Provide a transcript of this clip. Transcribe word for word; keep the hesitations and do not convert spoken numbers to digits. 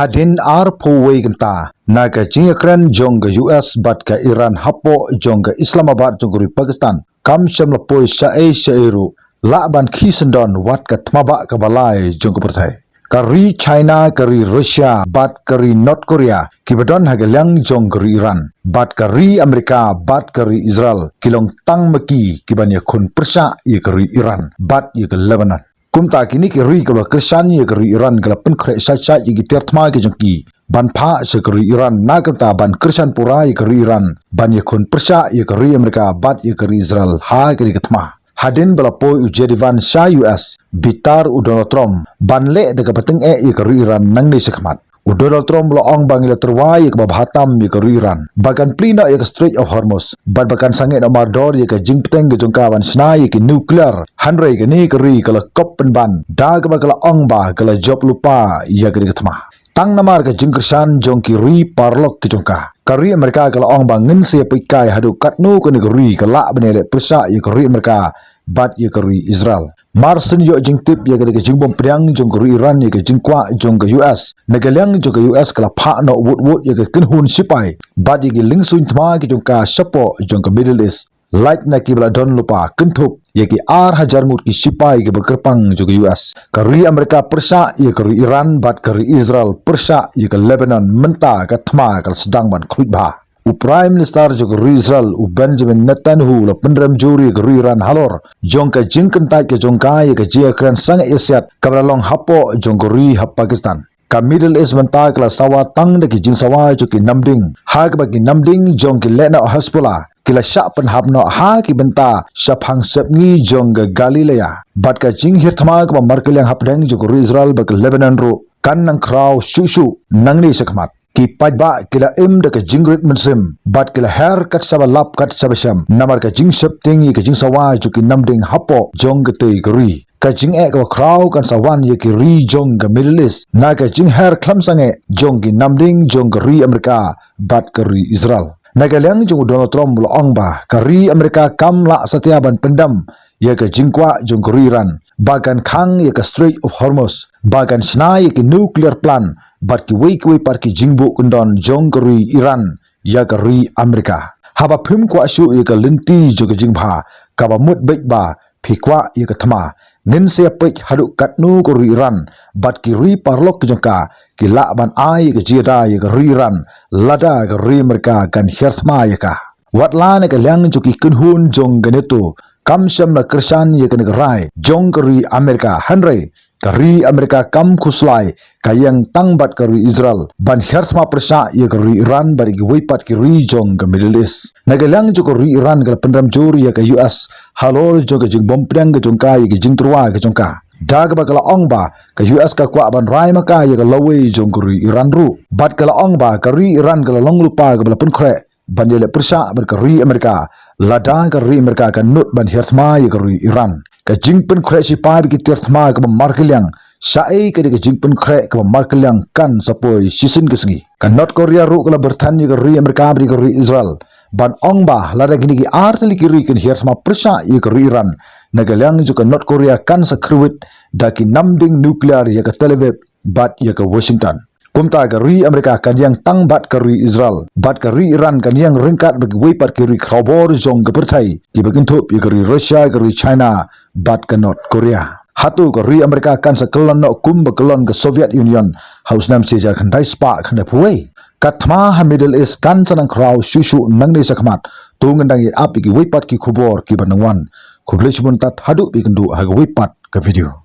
Hadien arphew wei kynta na ka jingïakren jong ka U S bad ka Iran hapoh jong ka Islamabad jong ka ri Pakistan, kam shym la poi shaei shaei ruh, lah ban khie syndon wat ka thma bah kaba lai jong ka pyrthei. Ka ri China, ka ri Russia bad ka ri North Korea kiba don ha ka liang jong ka ri Iran, bad ka ri Amerika bad ka ri Israel ki long tang ma ki kiban ïakhun pyrshah ïa ka ri Iran bad ïa ka Lebanon. Kumta kine ki ri kiba kyrshan ïa ka ri Iran ki la pynkhreh shai shai ïa ki tiar thma ki jong ki ban phah sha ka ri Iran, na ka bynta ban kyrshan pura ïa ka ri Iran ban ïakhun pyrshah ïa ka ri Amerika bad ïa ka ri Israel ha kane ka thma. Hadien ba la poi u J D Vance sha U S, bitar u Donald Trump ban leh da kaba tyngeh ïa ka ri Iran nangne shakhmat. U Donald Trump u la ong ba ngi la tyrwa ïa kaba bha tam ïa ka ri Iran ba kan plie noh ïa ka Strait of Hormuz bad ba kan sangeh noh mardor ïa ka jingpyrshang ka jong ka ban shna ïa ki nuclear. Hynrei kane ka ri ka la kop pynban da kaba ka la ong ba ka la jop lypa ïa kane ka thma. Tang namar ka jingkyrshan jong ki ri paralok ki jong ka, ka ri Amerika ka la ong ba ngin sa ïa peit kai haduh katno kane ka ri ka lah ban ïaleh pyrshah ïa ka ri Amerika bad ïa ka ri Israel. Mar shen ïoh jingtip ïa ka jingbym pdiang jong ka ri Iran ïa ka jingkwah jong ka U S, na ka liang jong ka U S ka la phah noh wut wut ïa ka kynhun sipai bad ïa ki lyngsuin thma ki jong ka shapoh jong ka Middle East. Lait na kiba la don lypa kynthup ïa ki ar hajar ngut ki sipai kiba kyrpang jong ka U S. Ka ri Amerika pyrshah ïa ka ri Iran bad ka ri Israel pyrshah ïa ka Lebanon, mynta ka thma ka la sdang ban khluit bha. U Prime Minister jong ka ri Israel, u Benjamin Netanyahu, u la pynrem jur ïa ka ri Iran halor jong ka jingkyntait ka jong ka ïa ka jingïakren sangeh ïasiat kaba la long hapoh jong ka ri ha Pakistan. Ka Middle East mynta ka la sawa tang da ki jingsawa jong ki namding, ha kaba ki namding jong ki lehnoh Hezbollah ki la shah pynhap noh ha ki bynta shaphang sepngi jong ka Galilee. Bad ka jinghiar thma kaba markylliang hapdeng jong ka ri Israel bad ka Lebanon ruh kan nang khraw shuh shuh nangne shakhmat. Ki paidbah ki la im da ka jingrit mynsiem bad ki la her kat shaba lap kat shaba shem namar ka jingsheptieng ïa ka jingsawa jong ki namding hapoh jong katei ka ri. Ka jingeh kaba khraw kan sa wan ïa ki ri jong ka Middle East na ka jingher khlem sangeh jong ki namding jong ka ri Amerika bad ka ri Israel. Na ka liang jong u Donald Trump u la ong ba ka ri Amerika kam lah satia ban pyndem ïa ka jingkwah jong ka ri Iran ba kan khang ïa ka Strait of Hormuz, ba kan shna ïa ki nuclear plant bad kiwei kiwei pat ki jingbuh kyndon jong ka ri Iran ïa ka ri Amerika. Haba phim kwah shuh ïa ka lynti jong ka jingbha, kaba mut beit ba phi kwah ïa ka thma, ngin sa ïa peit haduh katno ka ri Iran bad ki ri paralok ki jong ka ki lah ban ai ïa ka jingïada ïa ka ri Iran lada ka ri Amerika kan hiar thma ïa ka. Wat la na ka liang jong ki kynhun jong ka NATO kam shym la kyrshan ïa kane ka rai jong ka ri Amerika, hynrei ka ri Amerika kam khuslai, ka ïeng tang bad ka ri Israel ban hiar thma pyrshah ïa ka ri Iran bad ïa kiwei pat ki ri jong ka Middle East. Na ka liang jong ka ri Iran ka la pynrem jur ïa ka U S halor jong ka jingbym pdiang ka jong ka ïa ka jingtyrwa ka jong ka, da kaba ka la ong ba ka U S ka kwah ban rai ma ka ïa ka lawei jong ka ri Iran ruh. Bad ka la ong ba ka ri Iran ka la long lypa kaba la pynkhreh ban ïaleh pyrshah bad ka ri Amerika lada ka ri Amerika ka nud ban hiar thma ïa ka ri Iran. Ka jingpynkhreh sipai bad ki tiar thma kaba markylliang, shaei ka dei ka jingpynkhreh kaba markylliang kan sa poi shisien ka sngi. Ka North Korea ruh ka la byrthan ïa ka ri Amerika bad ïa ka ri Israel ban ong ba lada kine ki ar tylli ki ri kin hiar thma pyrshah ïa ka ri Iran, na ka liang jong ka North Korea kan sa kyrwit da ki namding nuclear ïa ka Tel Aviv bad ïa ka Washington. Kumta ka ri Amerika kan ïeng tang bad ka ri Israel, bad ka ri Iran kan ïeng ryngkat bad kiwei pat ki ri khrawbor jong ka pyrthei, kiba kynthup ïa ka ri Russia, ka ri China bad ka North Korea. Hato ka ri Amerika kan sa kyllon noh kumba kyllon ka Soviet Union ha u snem shi hajar khyndai spah khyndai phew wei? Ka thma ha Middle East kan sa nang khraw shuh shuh nangne shakhmat. To ngin dang ïa ap ïa kiwei pat ki khubor kiba nang wan. Khublei shibun tad, haduh ba ïakynduh ha kawei pat ka video.